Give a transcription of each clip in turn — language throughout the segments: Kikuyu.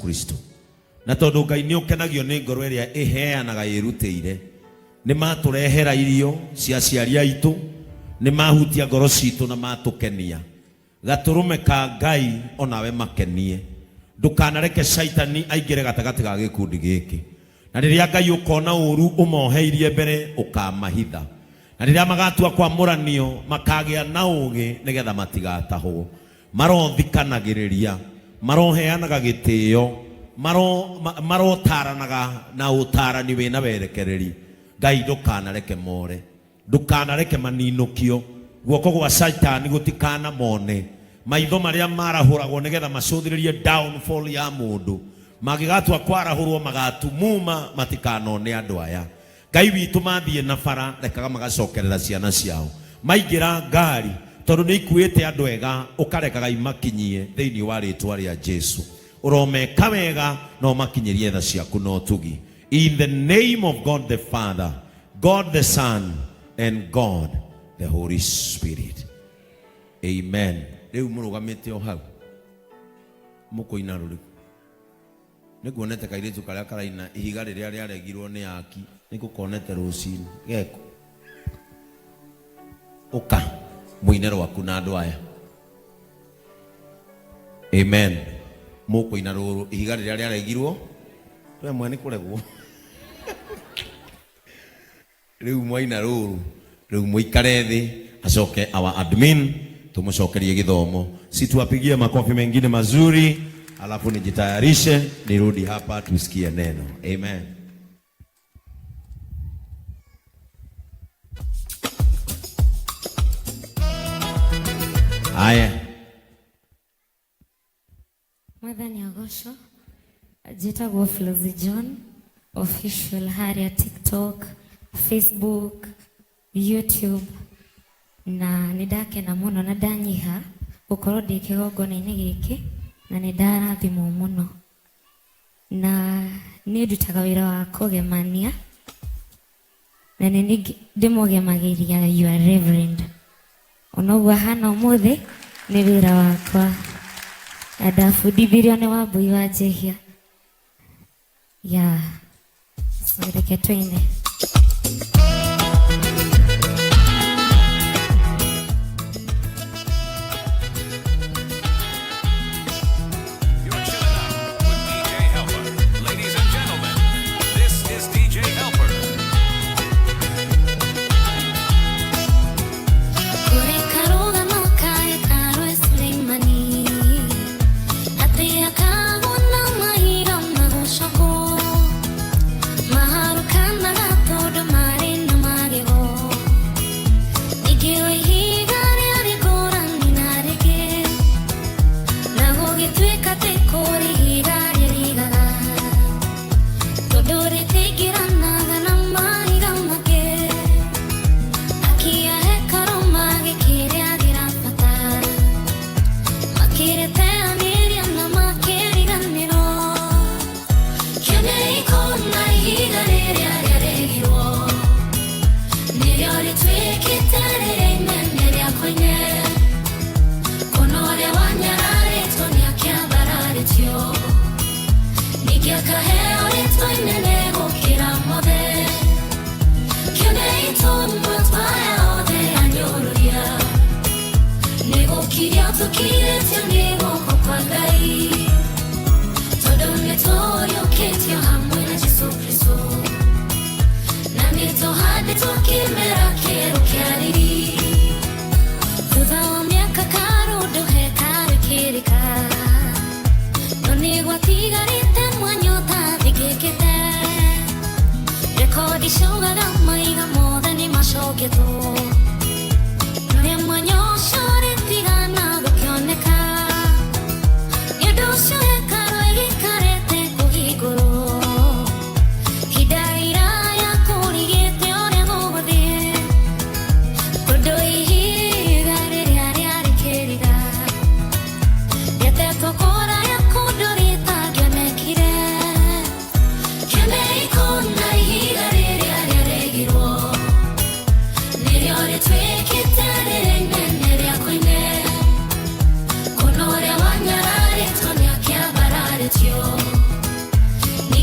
Kristo. Na tondũ Ngai nĩ ũkenagio nĩ ngoro ĩrĩa ĩheanaga ĩrutĩire, nĩ matũrehera irio cia aciari aitũ, nĩ mahutia ngoro citũ na matũkenia. Gatũrũme ka Ngai o nawe makenie. Ndũkanareke Shaitani aingĩre gatagatĩ ga gĩkundi gĩkĩ. Na rĩrĩa Ngai ũkona ũũru ũmoheirie mbere, ũkamahitha. Na rĩrĩa magatua kwamũranio, makagĩa na ũũgĩ nĩgetha matigatahwo. Marothikanagĩrĩria, maroheanaga gĩtĩo, maro, marotaranaga na ũtaarani wĩna werekereri. Ngai ndũkanareke more. Ndũkanareke maninũkio, guoko gwa Shaitani gũtikanamone. Maitho marĩa marahũragwo nĩgetha macũthĩrĩrie downfall ya mũndũ, mangĩgatua kwarahũrwo magatumuma matikanone andũ aya. Ngai witũ mathiĩ na bara rekaga magacokerera ciana ciao. Maingĩra ngari tondũ nĩ ikuĩte andũ ega ũkarekaga imakinyie thĩinĩ wa rĩtwa rĩa Jesu. Ũromeka wega na ũmakinyĩrie tha ciaku na ũtugi. In the name of God the Father, God the Son, and God the Holy Spirit. Amen. Rĩu mũrũgamĩte o hau mũkũina rũrĩkũ? Nĩ nguonete kairĩtu karĩa karaina ihiga rĩrĩa rĩaregirwo nĩ aki, nĩ ngũkonete rũcinĩ geko. Ũka mũine rwaku na andũ aya. Amen. Mũkũina rũrũ ihiga rĩrĩa rĩaregirwo, we mwene kũregwo. Rĩu mwaina rũrũ, rĩu mũikare thĩ, acoke our admin tumucokerie gĩthomo. Si tuwapigie makofi mengine mazuri, alafu nijitayarishe nirudi hapa tusikie neno. Amen. Haya. Mwathani agocwo. Njĩtagwo Flozy John official harĩa TikTok, Facebook, YouTube na nĩ ndakena mũno na ndanyiha gũkorwo ndĩ kĩgongona-inĩ gĩkĩ na nĩ ndarathimwo mũno. Na niĩ ndutaga wĩra wa kũgemania na nĩ ndĩmũgemagĩria your reverend. Ona ũguo ahana ũmũthĩ nĩ wĩra wakwa na ndabundithirio nĩ Wambui wa Njehia. Yeah. So reke tũine. You're chilling out with DJ Helper. Ladies and gentlemen, this is DJ Helper. Kũrĩ karũgano karekarwe Suleimani atĩ akagwo na mahiga magũcokwo maharũkanaga tondũ marĩ na magego ningĩ o ihiga rĩarĩ ngũrani na rĩngĩ na gũgĩtuĩka atĩ kũrĩ ihiga rĩrigaga tondũ rĩtingĩranaga na mahiga mangĩ akia hekarũ magĩkĩrĩagĩra bata makĩrĩteanĩria na makĩriganĩrwo kĩonei kũna ihiga rĩrĩa rĩaregirwo nĩrĩo rĩtuĩkĩte rĩrĩa inene rĩa koine kũna ũrĩa wanyararĩtwo nĩakĩambararĩtio ningĩ akaheo rĩtwa inene gũkĩra mothe kĩonei tũnua twaya othe anyũrũria nĩ gũkirio tũkirĩtio nĩ guoko kwa Ngai tondũ nĩ tũriũkĩtio hamwe na Jesũ Kristo na nĩ tũhandĩtwo kĩmera kĩerũ kĩa riri thutha wa mĩaka karũndũ hekarũ ĩkĩrĩka no nĩ gwatigarĩte mwanya ũtathingĩkĩte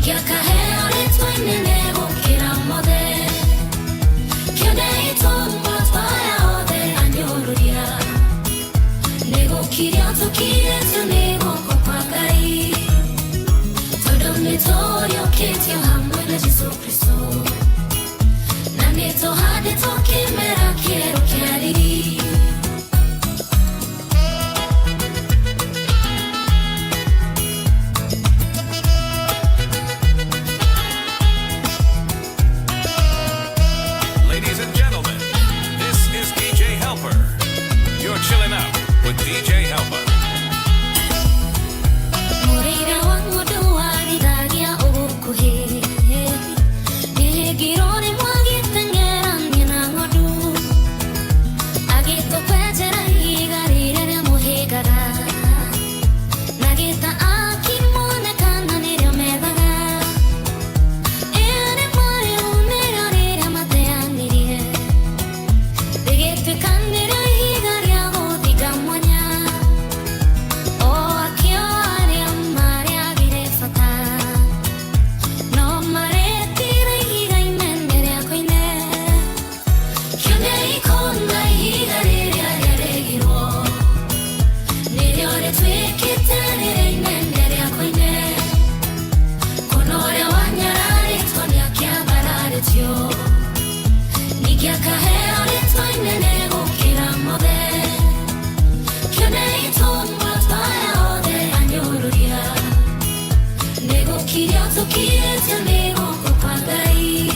Ningĩ akaheo rĩtwa inene gũkĩra mothe. Kĩoneitwo matwa aya othe anyũrũria. Nĩ gũkirio tũkirĩtio nĩ guoko kwa Ngai. Tondũ nĩ tũriũkĩtio hamwe na Jesũ Kristo. Na nĩ tũhandĩtwo kĩmera kĩerũ kĩa riri. Ladies and gentlemen, this is DJ Helper. You're chilling out with DJ Helper. Mũrĩithi wa ng'ondu warithagia ũgũkuhĩ. Nĩhĩngirwo rĩmwe agĩteng'erania na ng'ondu. Agĩtũkwenjera ihiga rĩrĩa rĩamũhĩngaga. Na gĩta akĩmonekana nĩrĩo methaga. Ĩrĩ rĩu nĩrĩo rĩrĩa mateanirie. Rĩgĩtuĩka nĩrĩo ihiga rĩa gũthinga mwanya. O akĩo arĩa marĩagire bata. No marĩtire ihiga inene rĩa koine. Kĩonei kona ihiga rĩrĩa rĩaregirwo. Nĩrĩo rĩtuĩkĩte rĩrĩa inene rĩa koine. Kũna ũrĩa wanyararĩtwo nĩakĩambararĩtio. Ningĩ akaheo rĩtwa inene gũkĩra mothe. Kĩoneitwo matwa aya othe anyũrũria. Nĩ gũkirio tũkirĩtio nĩ guoko kwa Ngai.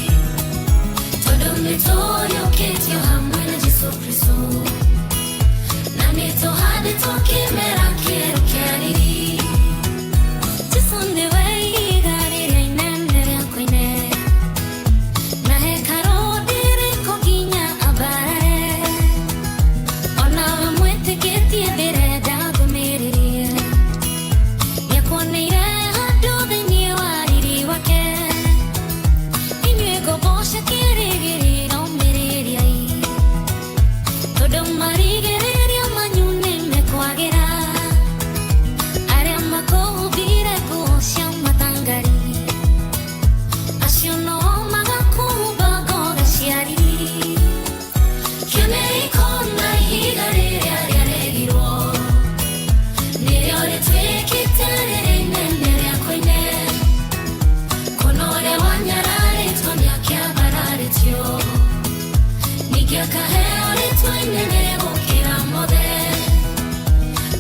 Tondũ nĩ tũriũkĩtio hamwe na Jesũ Kristo. Na nĩ tũhandĩtwo kĩmera kĩerũ kĩa riri. Jesũ nĩwe ihiga rĩrĩa inene rĩa koine. Na hekarũ ndĩrĩkũ nginya ambarare. Onawe mwĩtĩkĩtie ndĩrenda ngũmĩrĩrie. Nĩakuoneire handũ thĩinĩ wa riri wake. Inyuĩ ngombo cia kĩĩrĩgĩrĩro ũmĩrĩriai. Tondũ marigĩrĩrio manyu nĩmekwagĩra. Arĩa makũhumbire nguo cia matangari. Acio no magakũhumba ngoga cia riri. Kĩonei kona ihiga rĩrĩa rĩaregirwo. Nĩrĩo rĩtuĩkĩte rĩrĩa inene rĩa koine. Kũna ũrĩa wanyararĩtwo nĩakĩambararĩtio. Ningĩ akaheo rĩtwa inene gũkĩra mothe.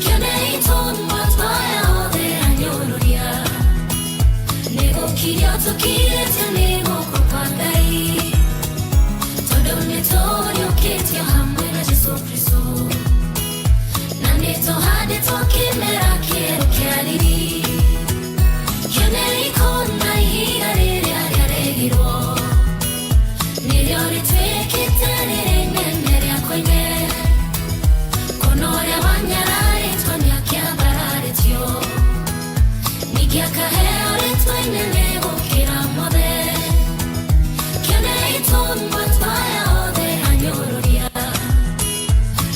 Kĩoneitwo matwa aya othe anyũrũria. Nĩ gũkirio tũkirĩtio nĩ guoko kwa Ngai. Tondũ nĩ tũriũkĩtio hamwe na Jesũ Kristo. Na nĩ tũhandĩtwo kĩmera kĩerũ kĩa riri. Kĩonei kona ihiga rĩrĩa rĩaregirwo. Nĩrĩo rĩtuĩkĩte rĩrĩa inene rĩa koine. Kũna ũrĩa wanyararĩtwo nĩakĩambararĩtio. Ningĩ akaheo rĩtwa inene gũkĩra mothe. Kĩoneitwo matwa aya othe anyũrũria.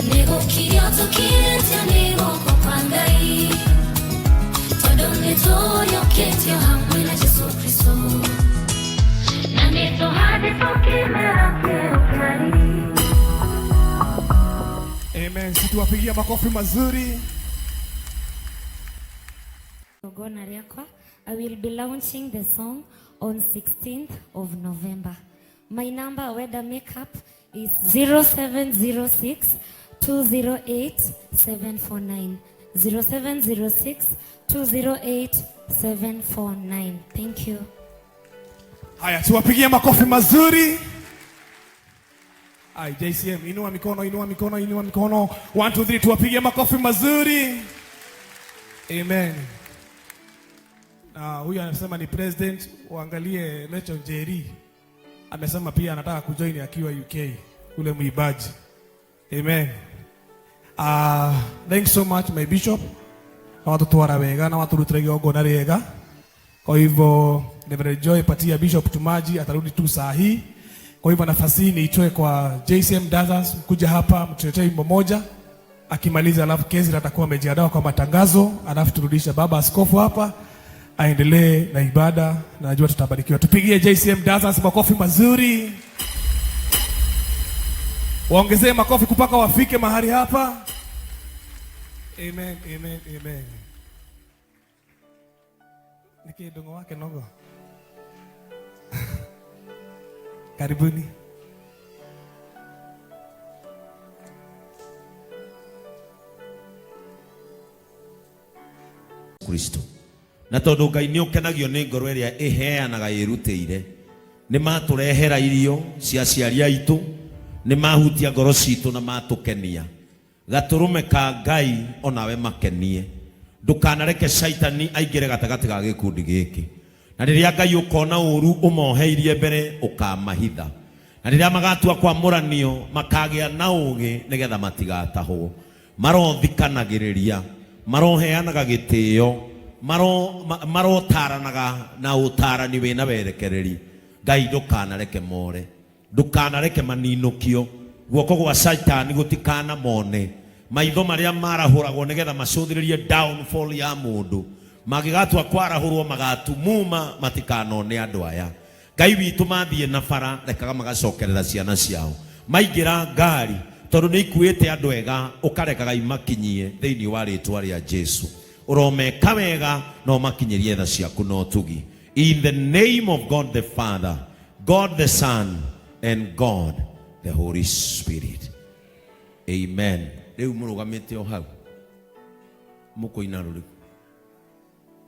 Nĩ gũkirio tũkirĩtio nĩ guoko kwa Ngai. Tondũ nĩ tũriũkĩtio hamwe na Jesũ Kristo. Na nĩ tũhandĩtwo kĩmera kĩerũ kĩa riri. Amen. Si tuwapigia makofi mazuri. Gona rĩakwa. I will be launching the song on 16th of November. My number, Weda Makeup, is 0706 208 749. 0706 208 749. Thank you. Haya, tuwapigie makofi mazuri. Ai, JCM, inua mikono, inua mikono, inua mikono. 1 2 3, tuwapigie makofi mazuri. Amen. Na huyu anasema ni president, uangalie Lecho Njeri. Amesema pia anataka kujoin akiwa UK, ule muibaji. Amen. Thanks so much, my bishop. Na watutwara wega na waturutire igongona rĩega. Kwa hivyo Reverend Joy, patia Bishop Tumaji, atarudi tu saa hii. Kwa hivyo nafasi hii niitoe kwa JCM Dancers, kuja hapa mtuletee wimbo moja. Akimaliza alafu Kezra atakuwa amejiandaa kwa matangazo, alafu turudishe baba askofu hapa, Aendelee na ibada na najua tutabarikiwa. Tupigie JCM Dancers makofi mazuri. Waongezee makofi kupaka wafike mahali hapa. Amen, amen, amen. Nikidongo wake nogo. Karibuni. Kristo na tondu Ngai nĩ ũkenagio nĩ ngoro ĩrĩa ĩheanaga ĩrutĩire, nĩ matũrehera irio cia aciari aitũ, nĩ mahutia ngoro citũ na matũkenia. Gatũrũme ka Ngai onawe makenie, ndũkanareke caitani aingĩre gatagatĩ ga gĩkundi gĩkĩ. Na rĩrĩa Ngai ũkona ũru ũmoheirie mbere, ũkamahitha. Na rĩrĩa magatua kwamũranio, makagĩa na ũgĩ nĩgetha matigatahwo. Marothikanagĩrĩria, maroheanaga gĩtĩo, marotaranaga na ũtarani wĩna werekereri. Ngai ndũkanareke more, ndũkanareke maninũkio, guoko gwa caitani gũtikana mone. Maitho marĩa marahũragwo nĩgetha macũthĩrĩrie downfall ya mũndũ, mangĩgatua kwarahũrwo magatumuma, matikanone andũ aya. Ngai witũ mathiĩ na bara, rekaga magacokerera ciana ciao. Maingĩra ngari, tondũ nĩ ikuĩte andũ ega, ũkarekaga imakinyie thĩinĩ wa rĩtwa rĩa Jesu. Ũromeka wega na ũmakinyĩrie tha ciaku na ũtugi. In the name of God the Father, God the Son, and God the Holy Spirit. Amen. Rĩu mũrũgamĩte o hau mũkũina rũrĩkũ?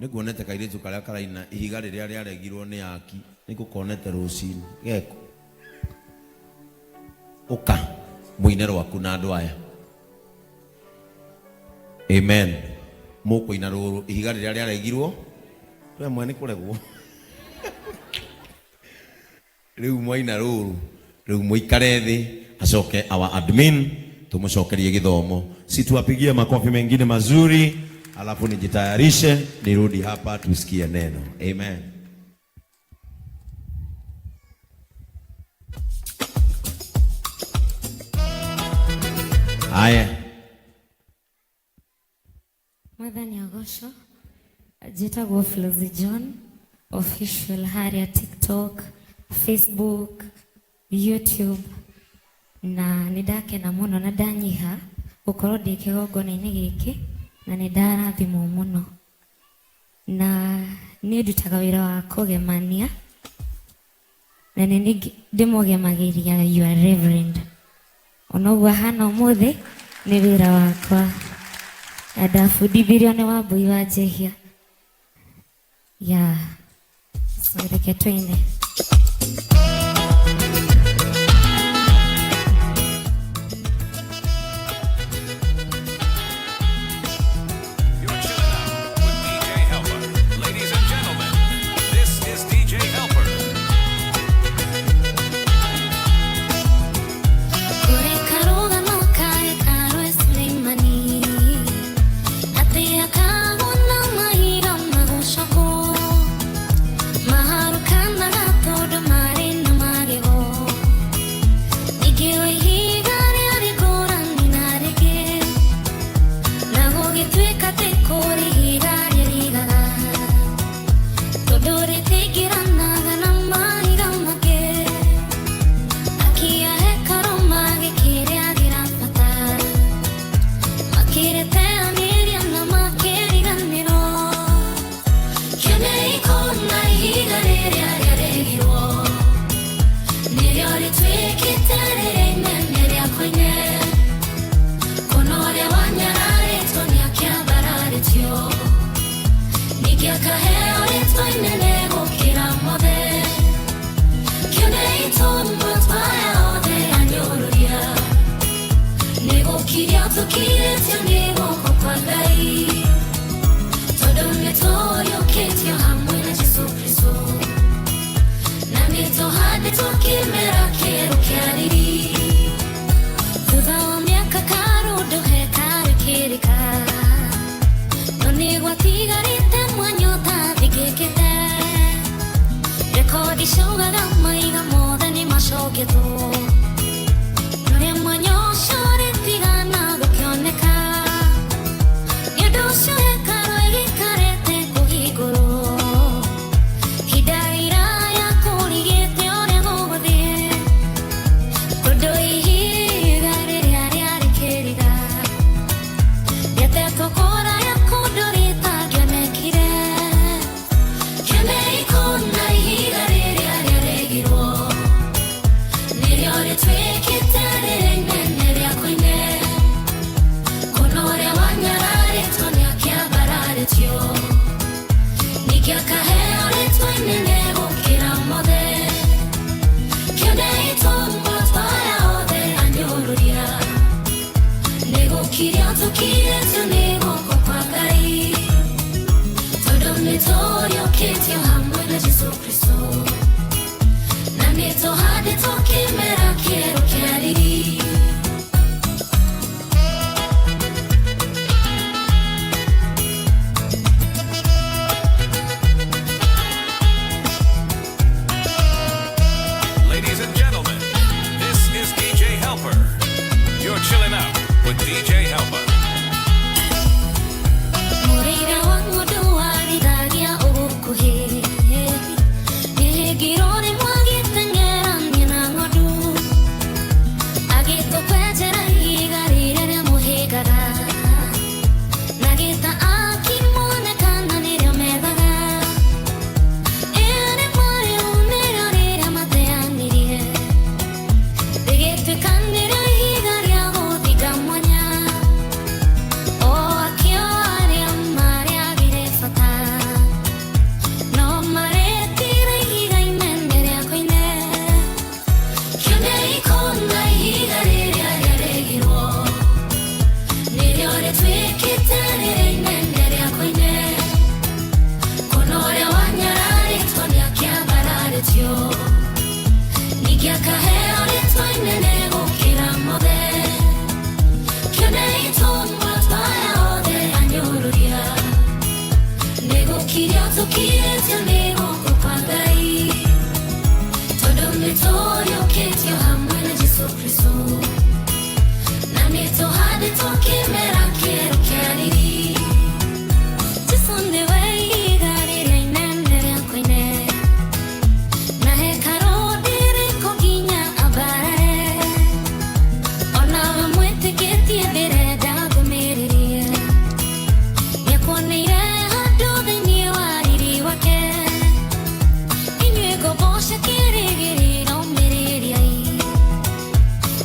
Nĩnguonete kairĩtu karĩa karaina ihiga rĩrĩa rĩaregirwo nĩ aki, nĩngũkonete rũcinĩ geko. Ũka mũine rwaku na andũ aya. Amen. Mũkũina rũrũ ihiga rĩrĩa rĩaregirwo, twemwe nĩ kũregwo. Rĩu mwaina rũrũ, rĩu mũikare thĩ, acoke our admin tumucokerie gĩthomo. Si tuwapigie makofi mengine mazuri, alafu nijitayarishe nirudi hapa tusikie neno. Amen. Haya. Mwathani agocwo. Njĩtagwo Flozy John official harĩa TikTok, Facebook, YouTube, na nĩ ndakena mũno na ndanyiha gũkorwo ndĩ kĩgongona-inĩ gĩkĩ, na nĩ ndarathimwo mũno. Na niĩ ndutaga wĩra wa kũgemania, na nĩ ndĩmũgemagĩria your reverend. Ona ũguo ahana ũmũthĩ nĩ wĩra wakwa. Na ndabundithirio nĩ Wambui wa Njehia. Yeah. So reke tũine. You're chilling out with DJ Helper. Ladies and gentlemen, this is DJ Helper. Kũrĩ karũgano kaekarwo Suleimani, atĩ akagwo na mahiga magũcogwo, maharũkanaga tondũ marĩ na magego. Ningĩ o ihiga rĩarĩ ngũrani na rĩngĩ, na gũgĩtuĩka atĩ kũrĩ ihiga rĩrigaga, tondũ rĩtingĩranaga na mahiga mangĩ. Akia hekarũ magĩkĩrĩagĩra bata, makĩrĩteanĩria na makĩriganĩrwo. Kĩonei kũna ihiga rĩrĩa rĩaregirwo, nĩrĩo rĩtuĩkĩte rĩrĩa inene rĩa koine. Kũna ũrĩa wanyararĩtwo nĩakĩambararĩtio, ningĩ akaheo rĩtwa inene gũkĩra mothe. Kĩonei tũnua twaya othe anyũrũria, nĩgũkirio tũkirĩtio nĩ guoko kwa Ngai, tondũ nĩtũriũkĩtio hamwe na Jesũ Kristũ, na nĩtũhandĩtwo kĩmera kĩerũ kĩa riri. Thutha wa mĩaka karũndũ hekarũ ĩkĩrĩka, no nĩgwatigarĩte mwanya ũtathingĩkĩte. Tũriũkĩtio hamwe na Jesũ Kristo, na nĩtũhandĩtwo kĩmera kĩerũ kĩa riri. Ladies and gentlemen, this is DJ Helper. You're chilling out with DJ Helper. Mũrĩithi wa ng'ondu warithagia ũgũkuhĩ, kĩhĩngĩro rĩmwe agĩteng'erania na ng'ondu, agĩtũkwenjera ihiga rĩrĩa rĩamũhĩngaga, na gĩta akĩmonekana nĩrĩo methaga. Ĩrĩ rĩu nĩrĩo rĩrĩa mateanirie, rĩgĩtuĩka nĩrĩo ihiga rĩa gũthinga mwanya. O akĩo arĩa marĩagire bata, no maretire ihiga inene rĩa koine. Kĩonei kona ihiga rĩrĩa rĩaregirwo, nĩrĩo rĩtuĩkĩte rĩrĩa inene rĩa koine. Kũna ũrĩa wanyararĩtwo nĩakĩambararĩtio, ningĩ akaheo rĩtwa inene gũkĩra mothe. Kĩonei tũmwe aya othe anyũrũria, nĩgũkirio tũkirĩtio nĩ guoko kwa Ngai, tondũ nĩtũriũkĩtio hamwe na Jesũ Kristo, na nĩtũhandĩtwo kĩmera kĩerũ kĩa riri. Jesũ nĩwe ihiga rĩrĩa inene rĩa koine, na hekarũ ndĩrĩkũ nginya ambarare. Onawe mwĩtĩkĩtie ndĩrenda ngũmĩrĩrie, nĩakuoneire handũ thĩinĩ wa riri wake. Inyuĩ ngombo cia kĩrĩgĩrĩro mĩrĩriai,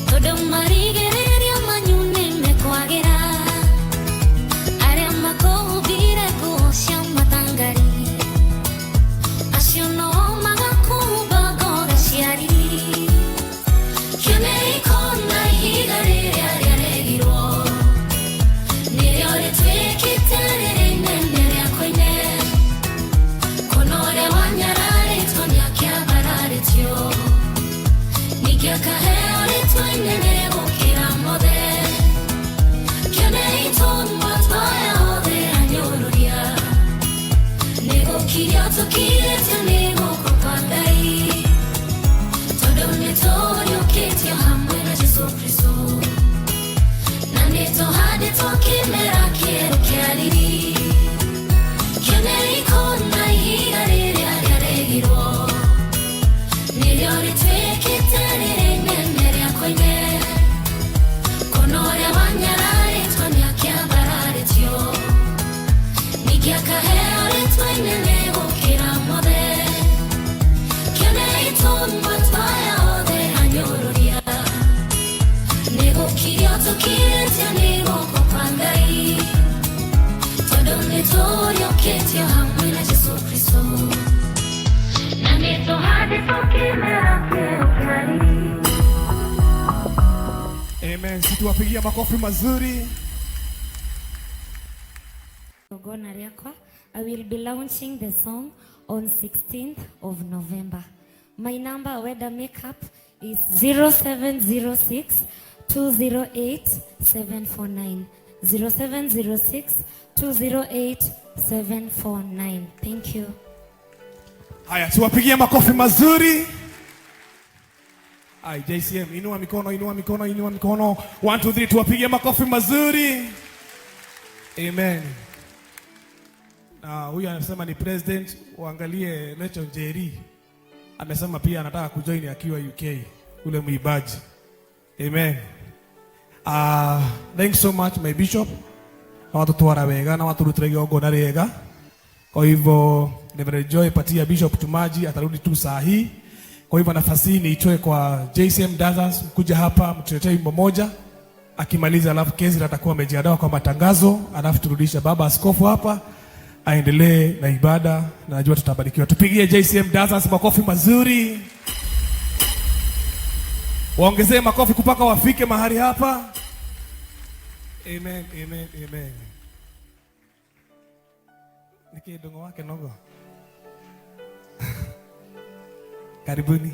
tondũ marigĩrĩrio manyu nĩmekwagĩra. Arĩa makũhumbire nguo cia matangari, acio no magakũhumba ngoga cia riri. Kĩonei kona ihiga rĩrĩa rĩaregirwo, nĩrĩo rĩtuĩkĩte rĩrĩa inene rĩa koine. Kũna ũrĩa wanyararĩtwo nĩakĩambararĩtio, ningĩ akaheo rĩtwa inene gũkĩra mothe. Kĩonei tũmwe aya othe anyũrũria, nĩgũkirio tũkirĩtio nĩ guoko kwa Ngai, tondũ nĩtũriũkĩtio hamwe na Jesũ Kristo, na nĩtũhandĩtwo kĩmera kĩerũ kĩa riri. Kĩonei kona ihiga rĩrĩa rĩaregirwo, nĩrĩo rĩtuĩkĩte rĩrĩa inene rĩa koine. Kũna ũrĩa wanyararĩtwo nĩakĩambararĩtio, ningĩ akaheo rĩtwa inene gũkĩra mothe. Kĩonei tũmwe aya othe anyũrũria, nĩgũkirio tũkirĩtio nĩ guoko kwa Ngai, tondũ nĩtũriũkĩtio hamwe na Jesũ Kristo, na nĩtũhandĩtwo kĩmera kĩerũ kĩa riri. Amen. Si tuwapigia makofi mazuri. Gona rĩakwa. I will be launching the song on 16th of November. My number, Weda Makeup, is 0706 208 749. 0706 208 749. Thank you. Haya, tuwapigie makofi mazuri. Ai, JCM, inua mikono, inua mikono, inua mikono. 1 2 3, tuwapigie makofi mazuri. Amen. Na huyu anasema ni president, uangalie Lecho Njeri. Amesema pia anataka kujoin akiwa UK, ule muibaji. Amen. Thanks so much, my bishop. Na watutwara wega na waturutire igongona rĩega. Kwa hivyo Reverend Joy patia Bishop Tumaji atarudi tu saa hii. Kwa hivyo nafasi hii niitoe kwa JCM Dancers kuja hapa mtuletee wimbo moja. Akimaliza alafu Kezra atakuwa amejiandaa kwa matangazo, alafu turudisha baba askofu hapa aendelee na ibada, na najua tutabarikiwa. Tupigie JCM Dancers makofi mazuri. Waongezee makofi kupaka wafike mahali hapa. Amen, amen, amen. Niki ndongo wake nogo. Karibuni.